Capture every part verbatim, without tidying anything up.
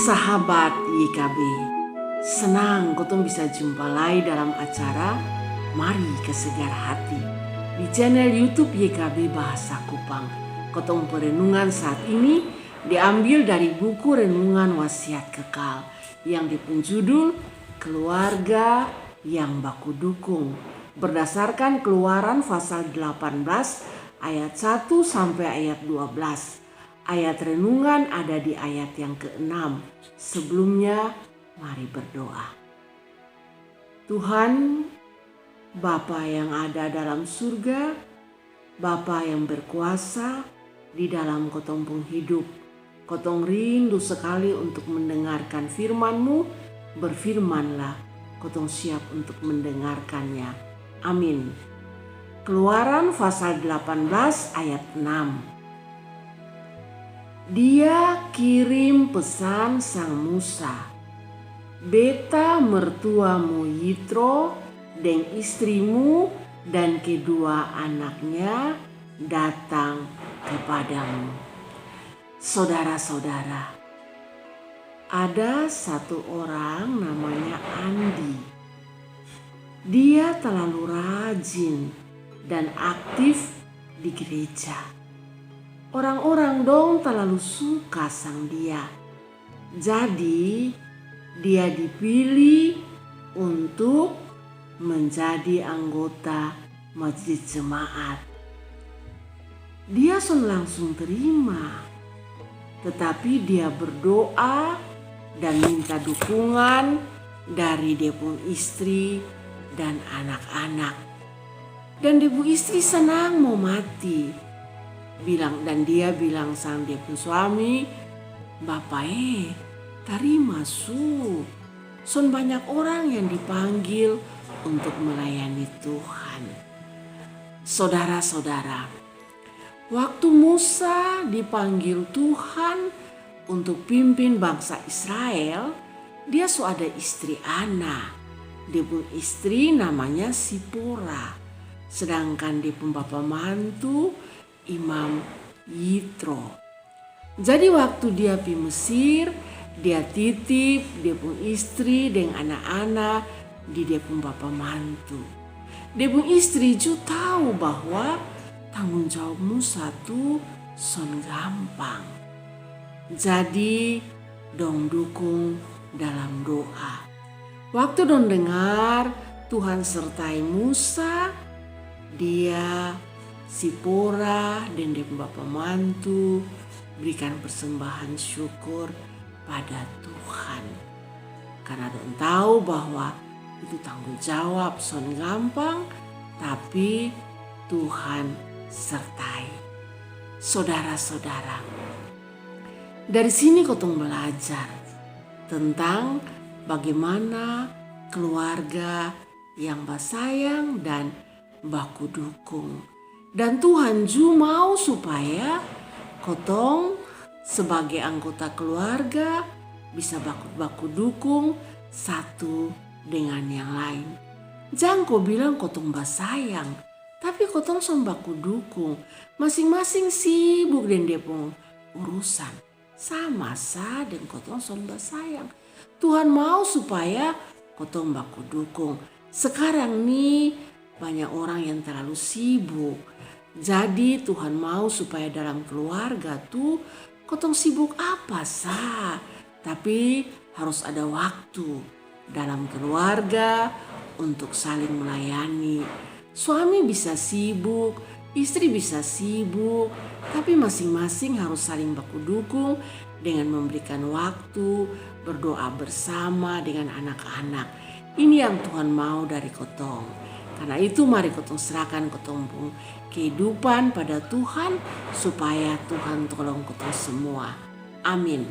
Sahabat Y K B, senang kotong bisa jumpa lai dalam acara Mari Kasagar Hati di channel YouTube Y K B Bahasa Kupang. Kotong perenungan saat ini diambil dari buku renungan Wasiat Kekal yang dia pung judul Keluarga yang Baku Dukung, berdasarkan Keluaran pasal delapan belas ayat satu sampai ayat dua belas. Ayat renungan ada di ayat yang keenam. Sebelumnya, mari berdoa. Tuhan, Bapa yang ada dalam surga, Bapa yang berkuasa di dalam kotong pung hidup. Kotong rindu sekali untuk mendengarkan firman-Mu. Berfirmanlah, kotong siap untuk mendengarkannya. Amin. Keluaran pasal delapan belas ayat enam. Dia kirim pesan sang Musa, "Beta mertuamu Yitro deng istrimu dan kedua anaknya datang kepadamu." Saudara-saudara, ada satu orang namanya Andi. Dia terlalu rajin dan aktif di gereja. Orang-orang dong terlalu suka sang dia. Jadi, dia dipilih untuk menjadi anggota majelis jemaat. Dia son langsung terima, tetapi dia berdoa dan minta dukungan dari dia pung istri dan anak-anak. Dan dia pung istri senang mau mati. Bilang, dan dia bilang sang dia pung suami, "Bapa e, tarima su. Son banyak orang yang dipanggil untuk melayani Tuhan." Saudara-saudara, waktu Musa dipanggil Tuhan untuk pimpin bangsa Israel, dia su ada istri ana. Dia pung istri namanya Sipora. Sedangkan dia pung bapa mantu Imam Yitro. Jadi waktu dia pi Mesir, dia titip dia pung istri deng ana-ana di dia pung bapa mantu. Dia pung istri ju tau bahwa tanggung jawab Musa tu son gampang. Jadi dong dukung dalam doa. Waktu dong dengar Tuhan sertai Musa, dia, Sipora, deng dia pung bapa mantu berikan persembahan syukur pada Tuhan. Karena dong tau bahwa itu tanggung jawab son gampang, tapi Tuhan sertai. Saudara-saudara, dari sini kotong belajar tentang bagaimana keluarga yang basayang dan baku dukung. Dan Tuhan ju mau supaya kotong sebagai anggota keluarga bisa baku, baku dukung satu dengan yang lain. Jang ko bilang kotong basayang, tapi kotong son baku dukung. Masing-masing sibuk deng dia pung urusan. Sama sa deng kotong son basayang. Tuhan mau supaya kotong baku dukung. Sekarang ni banyak orang yang terlalu sibuk. Jadi Tuhan mau supaya dalam keluarga tu kotong sibuk apa sa, tapi harus ada waktu dalam keluarga untuk saling melayani. Suami bisa sibuk, istri bisa sibuk, tapi masing-masing harus saling baku dukung dengan memberikan waktu berdoa bersama dengan anak-anak. Ini yang Tuhan mau dari kotong. Karena itu mari kotong serahkan kotong pung kehidupan pada Tuhan supaya Tuhan tolong kotong semua. Amin.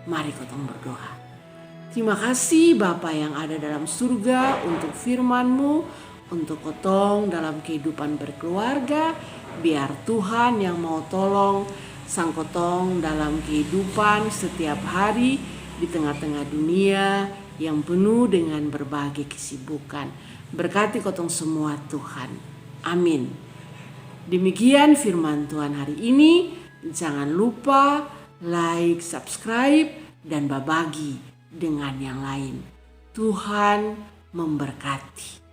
Mari kotong berdoa. Terima kasih Bapa yang ada dalam surga untuk firman-Mu, untuk kotong dalam kehidupan berkeluarga. Biar Tuhan yang mau tolong sang kotong dalam kehidupan setiap hari di tengah-tengah dunia yang penuh dengan berbagai kesibukan. Berkati kotong semua Tuhan. Amin. Demikian firman Tuhan hari ini. Jangan lupa like, subscribe, dan babagi dengan yang lain. Tuhan memberkati.